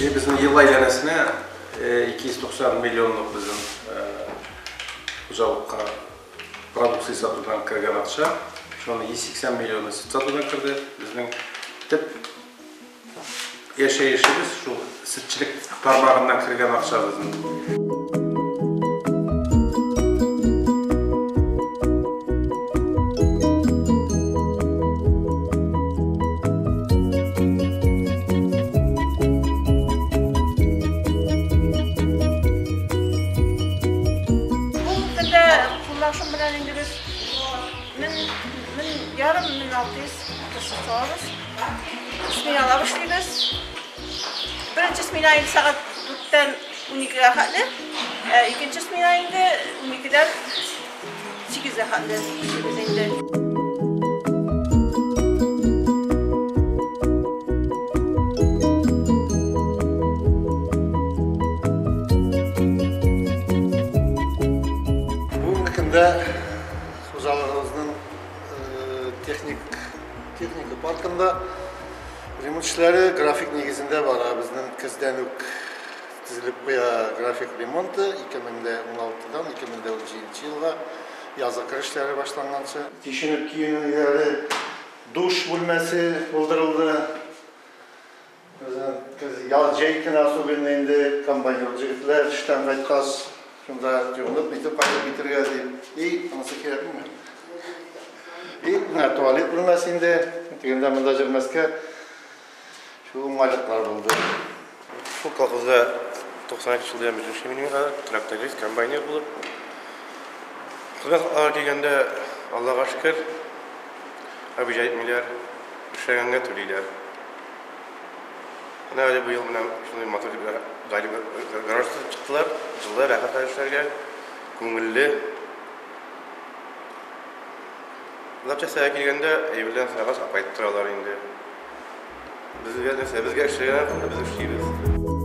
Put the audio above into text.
И безнең ел әйләнәсенә 290 миллионлык безнең хуҗалыкка продукция сатудан кергән акча. Шуның 180 миллионы сөт сатудан керде. Безнең төп яшәешебез шул сөтчелек тармагыннан кергән акча безнең. Бу көндә куллашым белән инде без 1000, 1500, 1600 кеше салабыз. Сменалап эшлибез. Беренче смена инде сәгать 4-тән 12-гә хәтле, ә икенче смена инде 12-дән 8-гә хәтле эшлибез инде. Бүгенге көндә хуҗалыгыбызның техника паркында ремонт эшләре график нигезендә бара. Безнең көздән үк төзелеп куя график ремонты 2016-дан 2017 елга язгы кыр эшләре башланганчы. Киченеп киенү өйләре, душ бүлмәсе булдырылды. Безнең көз, яз, җәй көне особенно инде комбайнер җегетләр эштән кайткач, шунда юынып, нитеп кайтып китергә дип. И, анысы кирәкмиме? И, менә туалет бүлмәсе инде, тегендә монда йөрмәскә шул уңайлыклар булды. Шул колхозда 92 елдан бирле эшлим мин хәзер, тракторист, комбайнер булып. Хезмәт хаклары килгәндә, Аллага шөкер, обижать итмиләр, эшләгәнгә түлиләр. Менә әле быел менә шундый матур гараж төзеп чыктылар. Җылы, рәхәт эшләргә, күңелле. Запчастьларга килгәндә, әйберләрен сорагаз апайтып торалар инде. Безгә нәрсә, безгә эшләргә, без эшлибез.